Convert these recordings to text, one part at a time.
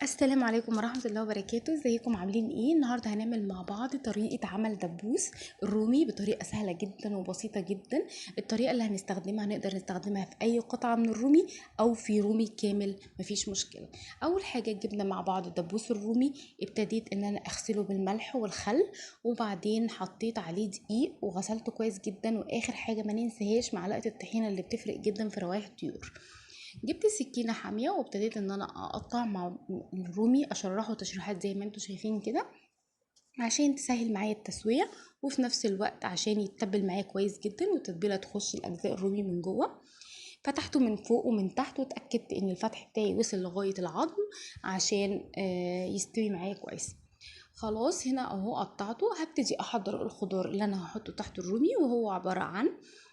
السلام عليكم ورحمة الله وبركاته. ازيكم عاملين ايه؟ النهاردة هنعمل مع بعض طريقة عمل دبوس الرومي بطريقة سهلة جدا وبسيطة جدا. الطريقة اللي هنستخدمها نقدر نستخدمها في اي قطعة من الرومي او في رومي كامل، مفيش مشكلة. اول حاجة جبنا مع بعض الدبوس الرومي، ابتديت ان انا اغسله بالملح والخل، وبعدين حطيت عليه دقيق وغسلته كويس جدا. واخر حاجة ما ننساهاش معلقة الطحينة اللي بتفرق جدا في روايح الطيور. جبت سكينة حامية وابتديت ان انا اقطع مع الرومي، اشرحه تشريحات زي ما انتم شايفين كده عشان تسهل معايا التسوية، وفي نفس الوقت عشان يتبل معايا كويس جدا والتتبيلة تخش الاجزاء الرومي من جوه. فتحته من فوق ومن تحت واتأكدت ان الفتح بتاعي وصل لغاية العظم عشان يستوي معايا كويس. خلاص هنا اهو قطعته. هبتدي احضر الخضار اللي انا هحطه تحت الرومي، وهو عبارة عن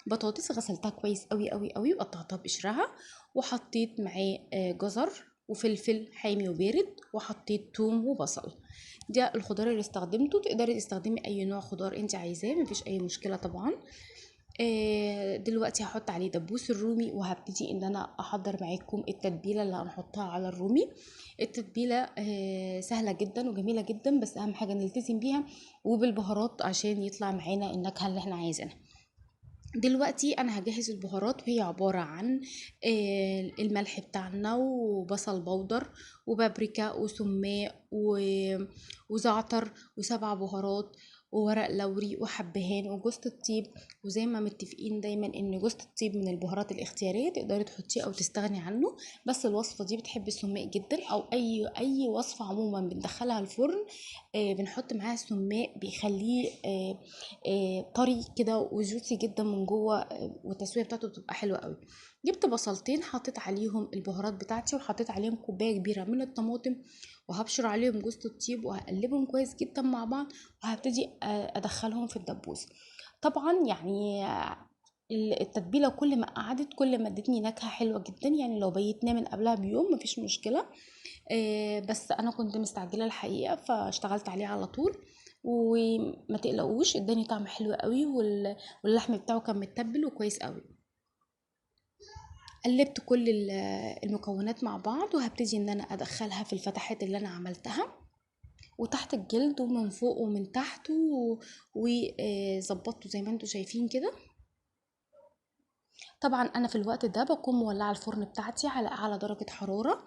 بطاطس غسلتها كويس قوي قوي قوي وقطعتها بقشرها، وحطيت معاه جزر وفلفل حامي وبارد، وحطيت توم وبصل. ده الخضار اللي استخدمته. تقدري تستخدمي اي نوع خضار انت عايزاه، مفيش اي مشكلة طبعا. دلوقتي هحط عليه دبوس الرومي، وهبتدي ان انا احضر معاكم التتبيله اللي هنحطها على الرومي. التتبيله سهلة جدا وجميلة جدا، بس اهم حاجة نلتزم بيها وبالبهارات عشان يطلع معانا النكهة اللي احنا عايزينها. دلوقتي انا هجهز البهارات، وهي عبارة عن الملح بتاعنا وبصل بودر وبابريكا وسماق وزعتر و7 بهارات وورق لوري وحبهان وجوزة الطيب. وزي ما متفقين دايما ان جوزة الطيب من البهارات الاختيارية، تقدري تحطيه او تستغني عنه، بس الوصفة دي بتحب السماق جدا، او اي وصفة عموما بندخلها الفرن، بنحط معاها السماق بيخليه طري كده وجوسي جدا من جوه، والتسوية بتاعته بتبقى حلوة قوي. جبت بصلتين حطيت عليهم البهارات بتاعتي، وحطيت عليهم كوباية كبيرة من الطماطم، وهبشر عليهم جوزة الطيب وهقلبهم كويس جدا مع بعض، وهبتدي ادخلهم في الدبوس. طبعا التتبيله كل ما قعدت كل ما ادتني نكهة حلوة جدا، لو بيتناه من قبلها بيوم مفيش مشكلة، بس انا كنت مستعجلة الحقيقة فاشتغلت عليه على طول، وما تقلقوش اداني طعم حلو قوي، واللحم بتاعه كان متبل وكويس قوي. قلبت كل المكونات مع بعض، وهبتدي ان انا ادخلها في الفتحات اللي انا عملتها، وتحت الجلد ومن فوق ومن تحت، وظبطته زي ما انتم شايفين كده. طبعا انا في الوقت ده بكون مولعه الفرن بتاعتي على اعلى درجه حرارة،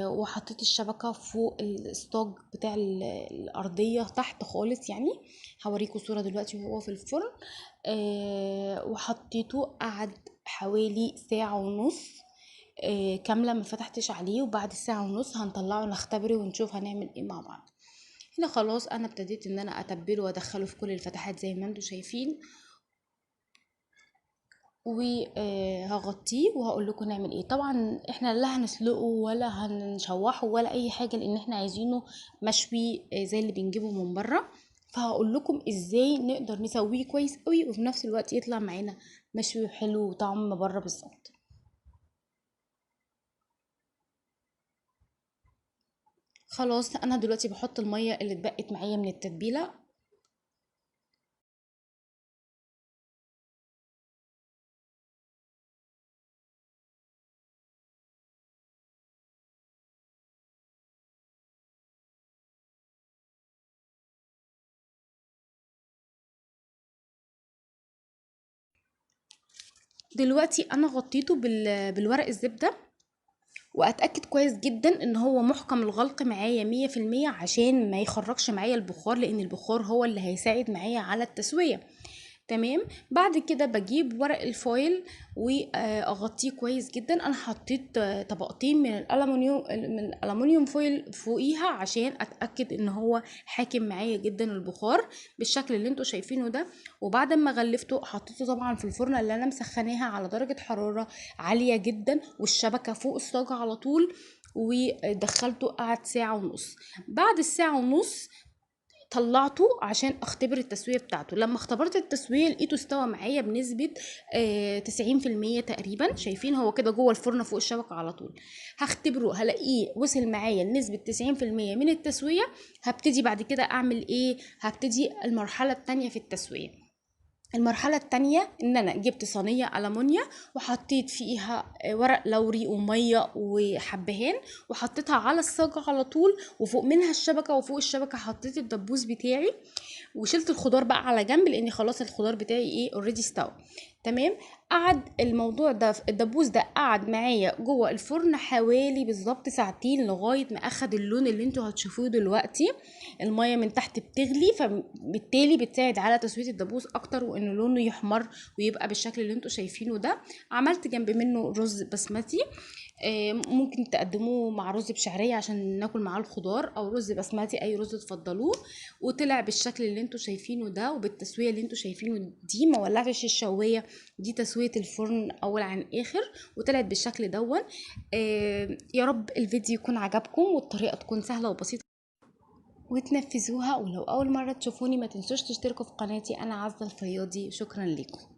وحطيت الشبكة فوق الستوك بتاع الارضية تحت خالص، هوريكم صوره دلوقتي وهو في الفرن. وحطيته قعد حوالي ساعة ونص، كاملة ما فتحتش عليه، وبعد الساعة ونص هنطلعه نختبره ونشوف هنعمل ايه مع بعض. هنا خلاص انا ابتديت ان انا اتبله وادخله في كل الفتحات زي ما انتم شايفين، وهغطيه وهقول لكم نعمل ايه. طبعا احنا لا هنسلقه ولا هنشوحه ولا اي حاجة، لان احنا عايزينه مشوي زي اللي بنجيبه من بره، فهقول لكم ازاي نقدر نسويه كويس قوي وفي نفس الوقت يطلع معانا مشوي وحلو وطعم بره بالظبط. خلاص انا دلوقتي بحط المية اللي اتبقت معايا من التتبيله. دلوقتي انا غطيته بالورق الزبدة، واتاكد كويس جدا ان هو محكم الغلق معايا مية في المية عشان ما يخرجش معايا البخار، لان البخار هو اللي هيساعد معايا على التسوية. تمام. بعد كده بجيب ورق الفويل واغطيه كويس جدا. انا حطيت طبقتين من الالومنيوم فويل فوقيها عشان اتاكد ان هو حاكم معايا جدا البخار بالشكل اللي انتوا شايفينه ده. وبعد ما غلفته حطيته طبعا في الفرن اللي انا مسخناها على درجه حرارة عالية جدا، والشبكة فوق الصاجه على طول، ودخلته قعد ساعة ونص. بعد الساعة ونص طلعته عشان اختبر التسوية بتاعته. لما اختبرت التسوية لقيته استوى معايا بنسبة، تسعين في المية تقريبا. شايفين هو كده جوه الفرن فوق الشبكة على طول. هختبره هلاقيه وصل معايا لنسبه تسعين في المية من التسوية. هبتدي بعد كده اعمل ايه؟ هبتدي المرحلة التانية في التسوية. المرحلة التانية ان انا جبت صينية ألمونيا وحطيت فيها ورق لوري ومية وحبهان، وحطيتها على الصاجة على طول، وفوق منها الشبكة، وفوق الشبكة حطيت الدبوس بتاعي، وشلت الخضار بقى على جنب لان خلاص الخضار بتاعي ايه already استوى. تمام. قعد الموضوع ده، الدبوس ده قعد معايا جوه الفرن حوالي بالظبط ساعتين لغاية ما اخد اللون اللي انتوا هتشوفوه دلوقتي. المية من تحت بتغلي، فبالتالي بتساعد على تسويه الدبوس اكتر وان لونه يحمر ويبقى بالشكل اللي انتوا شايفينه ده. عملت جنب منه رز بسمتي، ممكن تقدموه مع رز بشعريه عشان ناكل معاه الخضار، او رز بسمتي، اي رز تفضلوه. وطلع بالشكل اللي انتوا شايفينه ده وبالتسويه اللي انتوا شايفينه دي. ما ولعتش الشوايه، دي تسويه الفرن اول عن اخر، وطلعت بالشكل دون. يا رب الفيديو يكون عجبكم والطريقة تكون سهلة وبسيطة وتنفذوها. ولو اول مرة تشوفوني ما تنسوش تشتركوا في قناتي. انا عزه الفياضي، شكرا لكم.